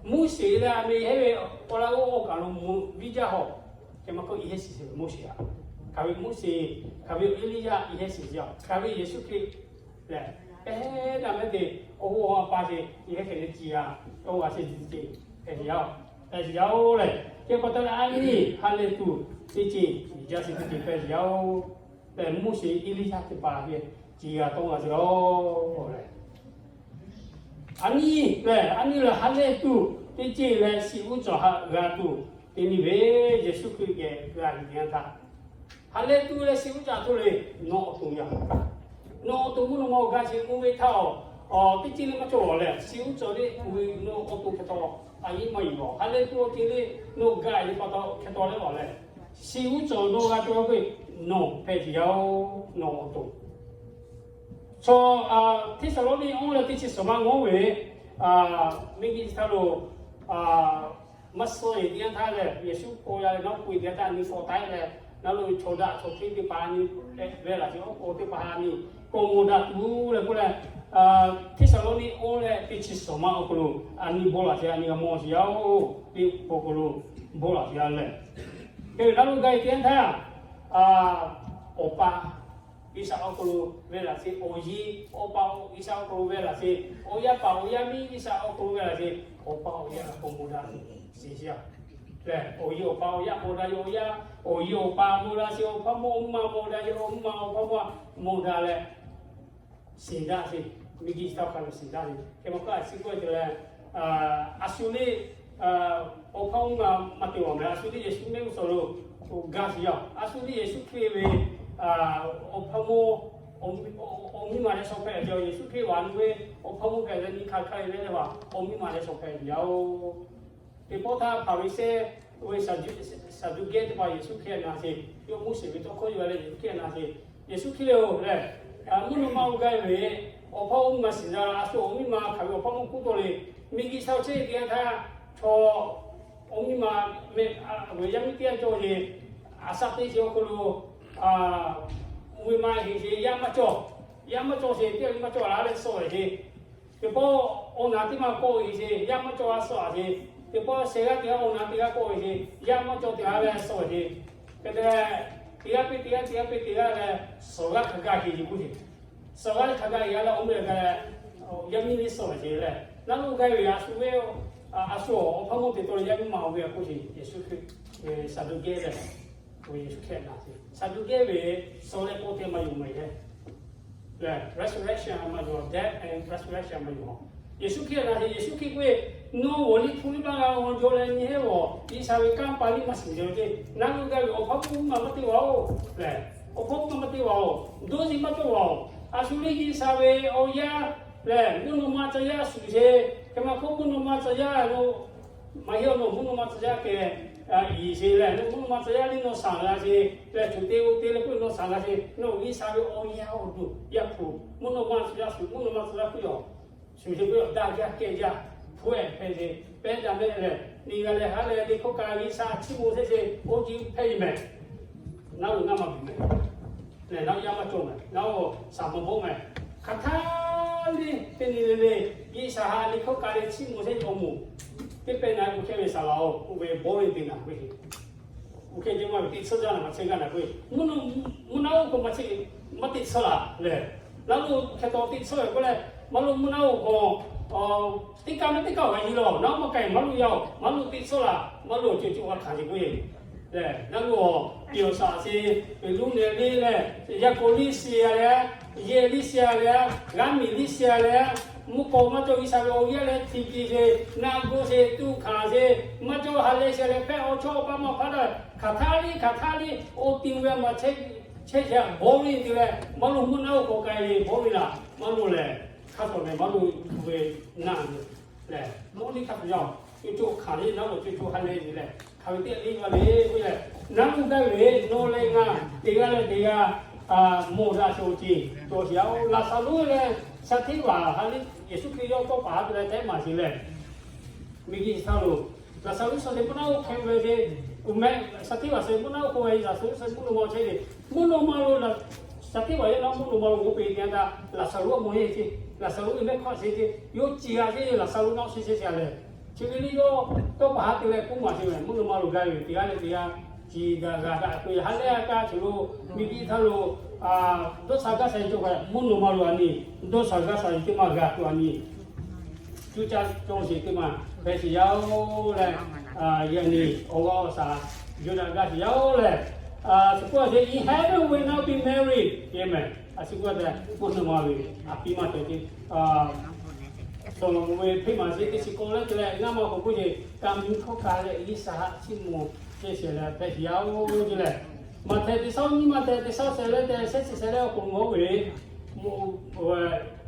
Moˉseˍ leh a meh hehˉ ve awˬ laꞈ g'awˇ awˬ kaˬ lo mvuhˇ viˇ jaˇ hawˬ. Hk'e maˇ hk'oˆ yehˇ shiˍ sheˍ Moˉseˍ a. Hk'aˬ ve Moˉseˍ, hk'aˬ ve Eˇliˇyaꞈ yehˇ shiˍ sheˍ. Hk'aˬ ve Yeˍsuˆ Hkriꞈ lehˬ, pehˉ daꞈ mehˉ te awˬ hoꞈ awˬ ha pa sheˍ. Yehˇ hk'e le ci a, awˬ g'a sheˍ ce ce, hpehꞈ sheˍ yaˇ oˬ, hpehꞈ sheˍ yaˇ oˬ lehˬ, chi pa taw leh a nyi ha lehˬ tuˬ teˇ ceuˬ jaˇ sheˍ teˇ ceuˬ hpehꞈ sheˍ yaˇ oˬ lehˬ, Moˉseˍ Eˇliˇyaꞈ teˇ hpaˍ ve ci g'a tawˇ g'a sheˍ lawˬ lehˬ, a nyi lehˬ, a nyi lehˬ ha lehˬ tuˬ teˇ ceuˬ lehˬ, shiˍ uˉ cawˬ haꞈ g'a tuˬ te nyi ve Yeˍsuˆ Hkriꞈ geh g'a nyi teˇ yanˇ htaˇ, ha lehˬ tuˬ lehˬ shiˍ uˉ cawˬ tuˬ le, nawˬ awˬ to yaˇ, nawˬ awˬ to mvuhˇ naw ma awˬ gaˇ sheˍ mvuhˇ ve htaˇ, awˬ teˇ ceuˬ le maˇ cawˬ lawˬ lehˬ, shiˍ uˉ cawˬ le, uiˍ ve nawˬ awˬ to hk'e taw a yeˇ maˇ yuˬ lawˬ. Ha lehˬ tuˬ awˬ ceuˬ le, nawˬ gaˬ ve pa taw hk'e taw leh lawˬ lehˬ, shiˍ uˉ cawˬ nawˬ g'a cawˬ ve, nawˬ hpehꞈ sheˍ yaˇ oˬ, nawˬ awˬ to. Chaw Hteˇsaˍlawˇniˆ awˬ leh teˇ chi suhˍ maˇ ngawˉ ve, miˬguiˬ htaˇ lo maˇ suh ve teˇ yanˇ htaˇ lehˬ, Yeˍsuˆ paw yaˇ leh nawˉ pui teˇ yanˇ htaˇ a nyi fawˬ taiˉ leh, na lo chaw daꞈ chaw hteˇ teˇ hpaˍ a nyi vehˆ laˬ sheˍ, awˬ k'o teˇ hpaˍ a nyi k'awꞈ mawˬ daꞈ tuˬ leh k'oˆ leh, Hteˇsaˍlawˇniˆ awˬ leh teˇ chi suhˍ maˇ awˬ hk'aw lo a nyi bon laˬ sheˍ, a nyi g'a mawˬ sheˍ yaˇ oˬ, teˇ pawˆ hk'aw lo bon laˬ sheˍ yaˇ lehˬ, hk'e ve na lo gaˬ e teˇ yanˇ htaˇ, awˬ pa G'uiˬsha awˬ hk'aw lo vehˆ laˬ sheˍ, awˬ yiˇ awˬ pa G'uiˬsha awˬ hk'aw lo vehˆ laˬ sheˍ, awˬ yaˇ paˍ awˬ yaˇ miˇ G'uiˬsha awˬ hk'aw lo vehˆ laˬ sheˍ, awˬ pa awˬ yaˇ k'awꞈ mawˬ daꞈ sheˍ sheˍ a lehˬ, awˬ yiˇ awˬ pa awˬ yaˇ mawˬ daꞈ sheˍ, awˬ yaˇ, awˬ yiˇ awˬ pa mawˬ daꞈ sheˍ, awˬ hpawˇ mawˇ awˬ mvuhˇ ma mawˬ daꞈ sheˍ, awˬ mvuhˇ ma awˬ hpawˇ mawˇ mawˬ daꞈ leh, shiˍ daꞈ sheˍ, miˬguiˬ chi htaˇ hk'a lo shiˍ daꞈ sheˍ. Hk'e maˇ k'oˆ a, chi k'oˆ ve te leh, a shu le, awˬ hpawˇ mvuhˇ ma maˇ te awˬ meh, a shu le Yeˍsuˆ mehˆ g'uˇ suhˍ lo gaˇ sheˍ yaˇ. A shu le Yeˍsuˆ Hkriꞈ ve awˬ hpawˇ mawˇ, awˬ miˇ ma leh shaw hpehꞈ ve, Yeˍsuˆ Hkriꞈ ve a nu ve awˬ hpawˇ mawˇ hpehꞈ leh nyi hk'a hk'a ve leh, awˬ miˇ ma leh shaw hpehꞈ ve yaˇ oˬ. Teˇ pawˆ htaˇ Hpaˍriˍsehˇ ve Saˍduˆkehˇ teˇ hpaˍ Yeˍsuˆ Hkriꞈ na sheˍ, yawˇ Moˉseˍ ve tawˇ hkawˇ yuˬ leh Yeˍsuˆ Hkriꞈ na sheˍ. Yeˍsuˆ Hkriꞈ le oˬ lehˬ, mvuhˇ naw ma lo gaˇ ve awˬ hpawˇ mvuhˇ ma shiˍ daꞈ la, a shu awˬ miˇ ma hk'aˬ ve awˬ hpawˇ mawˇ kuˇ tawˆ le, miˬguiˬ chi awˬ chehˇ teˇ yanˇ htaˇ, chaw awˬ miˇ ma meh, awˬ yaˇ miˇ teˇ yanˇ cawˬ sheˍ, a shaꞈ teˇ chi awˬ hk'aw lo mvuhˇ ma heˍ sheˍ, yaˇ maˇ cawˬ, yaˇ maˇ cawˬ sheˍ, teˇ g'aˇ maˇ cawˬ la leh suh sheˍ. Teˇ pawˆ awˬ naˍ teˇ maˇ kawˆ sheˍ, yaˇ maˇ cawˬ a suh sheˍ. Teˇ pawˆ shehˍ g'aˇ teˇ g'aˇ awˬ naˍ teˇ g'aˇ kawˆ sheˍ, yaˇ maˇ cawˬ teˇ g'aˇ leh suh sheˍ. Hk'e te leh, teˇ g'aˇ piˇ teˇ g'aˇ, teˇ g'aˇ piˇ teˇ g'aˇ leh suhˍ g'aˇ hk'a gaˇ heˍ sheˍ k'oˆ sheˍ. Suhˍ g'aˇ hk'a gaˇ heˍ a leh awˬ meh g'a leh, yaˇ miˇ le suh sheˍ leh, na lo gaˇ ve a shu ve, a shu awˬ hpawˇ mawˇ te tawˆ leh yaˇ miˇ ma awˬ ve a k'oˆ sheˍ. Yeˍsuˆ Hkriꞈ Saˍduˆkehˇ lehˬ, Yeˍsuˆ Hkriꞈ na sheˍ. Saˍduˆkehˇ ve suh leh k'oˆ te maˇ yonˍ mehˍ leh, resurrection a maˇ yonˍ, death and resurrection a maˇ yonˍ. Yeˍsuˆ Hkriꞈ na sheˍ. Yeˍsuˆ Hkriꞈ k'oˆ ve, nawˬ g'awˬ liˇ hpu liˇ maˇ g'a g'aw jaw leh nyi hehˉ g'awˬ, G'uiˬsha ve kanˇ paˍ liˇ maˇ shiˍ jaw le. Na lo gaˇ ve awˬ hpawˇ mvuhˇ ma maˇ te g'a oˬ lehˬ, awˬ hpawˇ mvuhˇ ma maˇ te g'a oˬ, dawˇ zi maˇ cawˬ g'a oˬ. A shu le G'uiˬsha ve awˬ yaˇ lehˬ, mvuhˇ naw ma tcuh yaˇ shuˍ sheˍ. Hk'e maˇ k'oˆ, mvuhˇ naw ma tcuh yaˇ lo maˇ heˆ, awˬ nawˬ mvuhˇ naw ma tcuh yaˇ kehˬ Iˍ sheˍ lehˬ, mvuhˇ naw ma tcuh yaˇ liˇ nawˬ shaˍ g'a sheˍ lehˬ, tuˬ te o te leh k'oˆ ve nawˬ shaˍ g'a sheˍ. Nawˬ G'uiˬsha ve awˬ yaˇ awˬ duˬ Yaˇ hpu mvuhˇ naw ma tcuh yaˇ shuˍ, mvuhˇ naw ma tcuh yaˇ hpu yoˬ. Shuˍ sheˍ k'oˆ ve awˬ daˇ jaˇ kehˬ jaˇ hpu ehˍ hpehꞈ sheˍ, pehˇ daꞈ mehˆ lehˬ, miˬ g'a leh haˉ leh teˇ hkawˇ kaꞈ G'uiˬsha chiˇ mvuh sheˍ sheˍ, oˇ ceuˬ hpehꞈ ve mehˍ. Naˉ lo ngaˇ maˇ biˬ mehˍ. Lehˬ, naˉ yaˇ maˇ cawˬ mehˍ, naˉ shaˍ maˇ bawˆ mehˍ. Hk'aˬ htaˇ liˇ teˇ nyi le le, G'uiˬsha ha teˇ hkawˇ kaꞈ leh chiˇ mvuh sheˍ awˬ moˍ teˇ pehˇ na k'o chehˇ ve saˍ laꞈ-oˬ, oˇ ve boring te naˍ k'oˆ ve. Oˇ hk'e te maˇ ve teˇ tsuhˇ jaˇ naˍ maˇ chehˇ gaˇ naˍ k'oˆ ve, mvuhˇ naw, mvuhˇ naw oˇ k'o maˇ chehˇ, maˇ teˇ tsuhˇ laˬ lehˬ, naˉ lo hk'e taw teˇ tsuhˇ ve k'oˆ leh, maˇ lo mvuhˇ naw oˇ k'o teˇ kaˆ mehˉ teˇ kaˆ g'a yi lawˬ, naˉ maˇ k'ai maˇ lo yaˇ-oˬ, maˇ lo teˇ tsuhˇ laˬ, maˇ lo ceuˬ ceuˬ g'a hkanˍ sheˍ k'oˆ ve. Lehˬ, naˉ lo awˬ piˍ awˬ shaꞈ sheˍ, peˍ luˇ nehˬ le lehˬ, yaˇ k'o liˇ shiˍ a leh, yehˬ liˇ shiˍ a leh, g'aˇ miˬ liˇ shiˍ a leh, mvuhˇ k'aw maˇ cawˬ G'uiˬsha ve awˬ yaˇ leh hti piˍ sheˍ, naˆ g'oˇ sheˍ, tuˇ hkanˍ sheˍ, maˇ cawˬ ha lehˬ sheˍ leh hpehꞈ awˬ chawˇ awˬ paˇ maˇ hpaˇ daꞈ, hk'aˬ htaˇ liˇ hk'aˬ htaˇ liˇ oˇ ti ve maˇ chehˇ, chehˇ sheˍ boring te leh, maˇ lo mvuhˇ naw oˇ k'o k'ai ve boring laˬ, maˇ lo lehˬ, hk'a tawˍ mehˍ maˇ lo ve naˆ lehˬ, nawˬ liˇ hk'a tawˍ yaˇ-oˬ, co co hkanˍ le, naˉ lo co co ha lehˬ ve lehˬ, hk'aˬ ve teˇ liˇ g'a le k'oˆ leh, naˉ lo gaˇ ve le, nawˬ leh ngaˬ teˇ g'aˇ leh teˇ g'aˇ mawˬ daꞈ cawˬ ce, cawˬ sheˍ yaˇ-oˬ. Laˍsaˍruˆ lehˬ, shaˍ hteˇ vaˬ ha liˇ Yeˍsuˆ Hkriꞈ yawˇ tawˇ paˍ ha te leh tehˉ maˍ sheˍ lehˬ, miˬguiˬ htaˇ lo Laˍsaˍruˆ shaˍ hteˇ mvuhˇ naw oˇ hk'e ve le, mehˆ shaˍ hteˇ vaˬ shaˍ hteˇ mvuhˇ naw oˇ hk'e ve Laˍsaˍruˆ shaˍ hteˇ mvuhˇ naw ma chehˇ ve, mvuhˇ naw ma lo shaˍ hteˇ vaˬ yaˇ naw mvuhˇ naw ma lo g'oˇ peˬ te a taꞈ Laˍsaˍruˆ mawˬ heˆ ce, Laˍsaˍruˆ ve mehˆ hkawˇ sheˍ ce, yawˇ ciˍ g'a ce Laˍsaˍruˆ naw sheˍ sheˍ sheˍ lehˬ, chi ve liˇ yawˇ tawˇ paˍ ha te leh k'oˆ maˍ sheˍ ve, mvuhˇ naw ma lo gaˇ ve teˇ g'aˇ leh teˇ g'aˇ ciˍ daꞈ g'a daꞈ k'oˆ ve ha lehˬ a kaˇ tuˬ lo, miˬguiˬ htaˇ lo dawˇ sha gaˇ sha cawˬ kaꞈ mvuhˇ naw ma lo a nyi, dawˇ sha gaˇ sha teˇ maˇ g'a tuˬ a nyi, cuˇ caˇ cawˬ sheˍ teˇ maˇ hpehꞈ sheˍ yaˇ-oˬ leh, yaꞈ nyi awˬ g'aˇ awˬ shaˍ yawˇ daꞈ gaˇ sheˍ yaˇ-oˬ lehˬ, chi k'oˆ a sheˍ, in heaven will not be married, yehˬ mehˍ. A chi k'oˆ a tehꞈ mvuhˇ naw ma ve a piˇ maˇ cawˬ ce. Sawˍ laꞈ ve hpeˇ maˍ sheˍ teˇ chi k'awꞈ leh te leh ngaˇ maˇ k'oˆ k'oˆ ce, ka miˬ hkawˇ ka leh G'uiˬsha haꞈ chiˇ mvuh chehˇ sheˍ leh hpehꞈ sheˍ yaˇ-oˬ ce lehˬ, Maꞈhtehˍ teˇ sawˉ nyiˇ, Maꞈhtehˍ teˇ sawˉ shehˍ leh tehꞈ shehˉ chi shehˍ leh awˬ hk'aw lo ngaˬ oˇ ve le,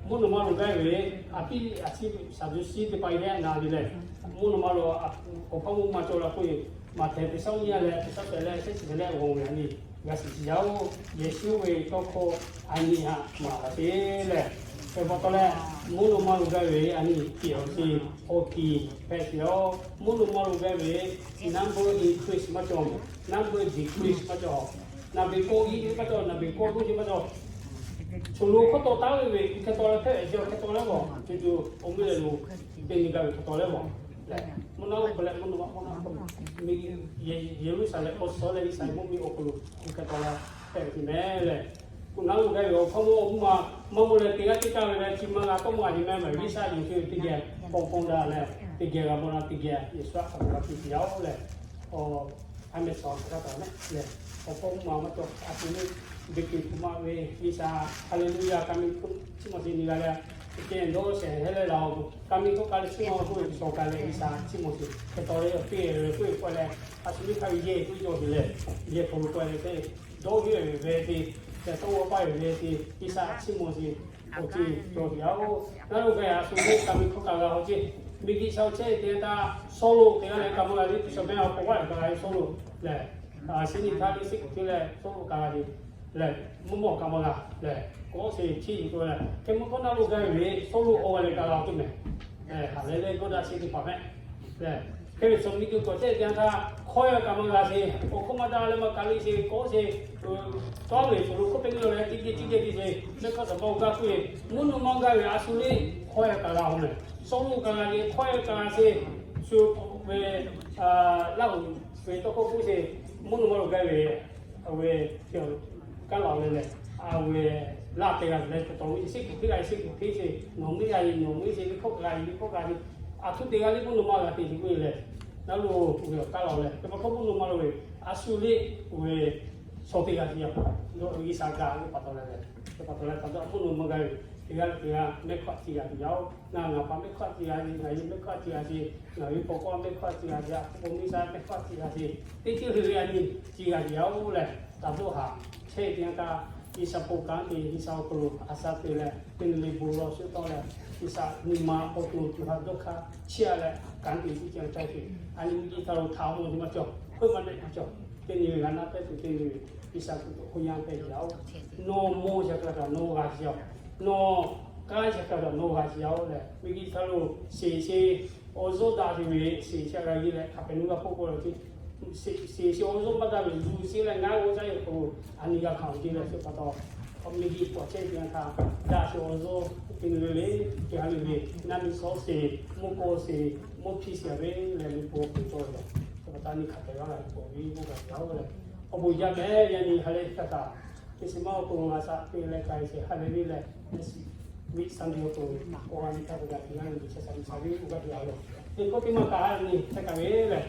mvuhˇ naw ma lo gaˇ ve, a piˇ a chi Saˍduˆsiˆ teˇ hpaˍ yehˬ na ve lehˬ, mvuhˇ naw ma lo awˬ hpawˇ mvuhˇ ma cawˬ la k'oˆ ve, Maꞈhtehˍ teˇ sawˉ nyiˇ leh teˇ sawˉ shehˍ leh shehˉ chi shehˍ leh awˬ g'aˇ ve a nyi g'a shiˍ shiˍ yaˇ-oˬ. Yeˍsuˆ ve tawˇ hkawˇ a nyi htaꞈ maˍ laˬ sheˍ lehˬ, hk'e pa taw leh mvuhˇ naw ma lo gaˇ ve a nyi tiꞈ awˬ ti, awˬ ti hpehꞈ sheˍ yaˇ-oˬ. Mvuhˇ naw ma lo gaˇ ve number increase maˇ cawˬ, number decrease maˇ cawˬ, naˍ beˍ kawˆ hiˆ maˇ cawˬ, naˍ beˍ kawˆ toˇ ce maˇ cawˬ. Choˬ lo hkawˇ taw taˉ ve ve hk'e taw leh hpehꞈ ve ce, hk'e taw leh g'awˬ co co awˬ mvuhˇ leh lo te nyi gaˇ ve hk'e taw leh g'awˬ leh, mvuhˇ naw ma lo gaˇ ve mvuhˇ naw ma hk'aw lo Yeˍruˆsaˍlehnˍ k'o suh leh G'uiˬsha mvuhˇ miˬ awˬ hk'aw lo hk'e taw leh hpehꞈ ve mehˍ lehˬ, kuˬ naˉ lo gaˇ ve awˬ hkawˇ mawˇ mvuhˇ ma maˇ mawˇ leh teˇ g'aˇ teˇ kaˇ ve leh chi ma g'a tawˇ maˇ g'a nyi mehˍ mehˍ, G'uiˬsha yonˍ te ve teˇ geh pawˇ pawˇ daꞈ leh teˇ geh g'a mawˇ la teˇ geh Yeˍsuˆ htaꞈ k'awꞈ g'a piˇ te yaˇ-oˬ lehˬ, a mehˍ sawˍ hk'aˬ htaˇ kaꞈ mehˍ lehˬ, awˬ hpawˇ mvuhˇ ma maˇ cawˬ a tuˬ le, beˬ kuiˬ tuˬ maˇ ve G'uiˬsha, Haˍleˍluˇyaˇ, ka miˬ hkawˇ chiˇ mvuh sheˍ nyi g'a leh, teˇ ceuˬ dawˇ shehˍ hehˉ leh la-oˬ, ka miˬ hkawˇ ka leh chiˇ mvuh k'oˆ ve shawˍ ka leh G'uiˬsha chiˇ mvuh sheˍ hk'e taw leh yawˇ piˇ ve k'oˆ ve k'oˆ leh, a shu teˇ hpaˍ ve yehˬ k'oˆ cawˬ sheˍ lehˬ, yehˬ hk'aw lo k'oˆ leh te dawˇ ve ve te, tehꞈ tawˇ g'awˇ paˇ ve ve te G'uiˬsha chiˇ mvuh sheˍ awˬ ceuˬ cawˬ sheˍ yaˇ-oˬ. Naˉ lo gaˇ ve a shu teˇ ka miˬ hkawˇ ka g'a awˬ ceuˬ, miˬguiˬ sha chehˇ te htaˇ Sawˉluꞈ te g'a leh ka maˇ g'a le, G'uiˬsha mehˆ awˬ hk'aw g'aˇ kaꞈ g'a ve Sawˉluꞈ lehˬ, a shinˉ nyi htaˇ teˇ shiˉ kuˬ te leh Sawˉluꞈ ka g'a ve lehˬ, mvuhˇ mawˇ ka maˇ g'a lehˬ, k'awꞈ sheˍ chiˇ nyi to leh hk'e mvuhˇ hkawˇ naˉ lo gaˇ ve Sawˉluꞈ awˬ g'aˇ leh ka g'a awˬ ceuˬ mehˍ. Haˍleˍluˇyaˇ gawˇ daꞈ sheˍ teˇ hpaˍ mehˍ lehˬ, hk'e ve chaw miˬguiˬ k'awꞈ chehˇ te htaˇ hkawˇ yaˇ kaꞈ maˇ g'a sheˍ, awˬ hkawˇ maˇ daꞈ leh maˇ ka le sheˍ, k'awꞈ sheˍ, tawˇ ve shuˍ lo hkawˇ peꞈ nyi lawˬ leh teˇ geh teˇ geh te sheˍ, mehˆ hk'aˇ suhˍ maˇ g'a k'oˆ ve, mvuhˇ naw ma gaˇ ve a shu le hkawˇ yaˇ kaꞈ g'a awˬ mehˍ. Sawˉluꞈ kaꞈ g'a ve hkawˇ yaˇ kaꞈ g'a sheˍ, shu ve Laˇhuˍ ve tawˇ hkawˇ k'oˆ sheˍ, mvuhˇ naw ma lo gaˇ ve a ve kaˇ laˬ leh lehˬ, a ve laˇ te g'a leh, taw ve sheˆ kuˬ hteˇ g'a sheˆ kuˬ hteˇ sheˍ, nawˬ meuˇ g'a ve nawˬ meuˇ sheˍ, liˇ hkawˇ g'a ve liˇ hkawˇ g'a ve, a htoꞈ te g'a le mvuhˇ naw ma g'a te sheˍ k'oˆ ve lehˬ, naˉ lo ve awˬ kaˇ laˬ leh, teˇ pa hkawˇ mvuhˇ naw ma lo ve a shu le ve shaw te g'a sheˍ yaˇ, G'uiˬsha gaˬ ve pa taw leh lehˬ, pa taw leh pa taw mvuhˇ naw ma gaˇ ve teˇ g'aˇ leh teˇ g'aˇ mehˆ hk'aˇ ciˇ g'a ve yaˇ-oˬ. Ngaˬ ngaˬ pa mehˆ hk'aˇ ciˇ g'a ve, ngaˬ yehˬ mehˆ hk'aˇ ciˇ g'a ve, ngaˬ ve paw kawˇ mehˆ hk'aˇ ciˇ g'a ve, a hpu paw miˇ shaˆ mehˆ hk'aˇ ciˇ g'a ve, teˇ ceuˬ hui ve a nyi ciˇ g'a ve yaˇ-oˬ lehˬ, taˍ dawˇ haˍ chehˇ te htaˇ, G'uiˬsha pon kanˉ te G'uiˬsha awˬ hk'aw lo a sha te leh, teˇ nyi le bon lawˬ shu tawˆ leh, G'uiˬsha nyi ma awˬ to tuˬ ha dawˇ hk'aˇ chiˇ a leh kanˉ te ciˇ ceh caˇ sheˍ. A nyi miˬguiˬ htaˇ lo htaꞈ mawˬ ve maˇ cawˬ. Oˇ ma leh a cawˬ, teˇ nyi ve g'a naˆ pehˇ tuˬ teˇ nyi ve, G'uiˬsha kuiˬ hk'oˆ yaˇ pehˇ yaˇ-oˬ. Nawˬ mawˬ yaꞈ kaꞈ nawˬ g'a shiˍ-oˬ. Nawˬ kanˉ yaꞈ kaꞈ nawˬ g'a shiˍ-oˬ leh, miˬ guiˬ htaꞈ lo sheˍ sheˍ awˬ zuhˇ daꞈ tuˬ ve sheˍ sheˍ g'a ve leh, hk'a pehꞈ nuˇ g'a k'oˆ k'oˆ leh, sheˍ sheˍ awˬ zuhˇ maˇ daꞈ ve zuhꞈ sheˍ leh ngaˬ hui oˇ caˇ ve k'o, a nyi g'a hkanˍ ve teˇ leh chi pa taw, awˬ miˬ guiˬ k'awꞈ chehˇ ve teˇ yanˇ htaˇ, daꞈ sheˍ awˬ zuhˇ teˇ nyi ve le, teˇ ha le le, ngaˬ miˬ suhˍ sheˍ, mvuhˇ k'aw sheˍ, mvuhˇ hpiˇ sheˍ ve leh miˬ po k'oˍ cawˇ ve, chi pa taw nyi hk'a pehꞈ g'a la ve k'oˆ ve k'oˆ g'a ve leh, awˬ bon jaˇ meh yaꞈ nyi ha lehˬ htaˇ kaꞈ, teˇ shiˍ maˇ awˬ k'o g'a shaꞈ teꞈ leh k'ai sheˍ ha lehˬ ve leh, teˇ shiˍ ve Sunday awˬ k'o, k'awꞈ g'a nyi htaˇ kaꞈ g'a te g'a ve G'uiˬsha shaˍ tiꞈ shaˍ ve k'oˆ g'a ve a lehˬ, teˇ kawˆ teˇ maˇ kaꞈ ha nyi htaˇ kaꞈ ve lehˬ,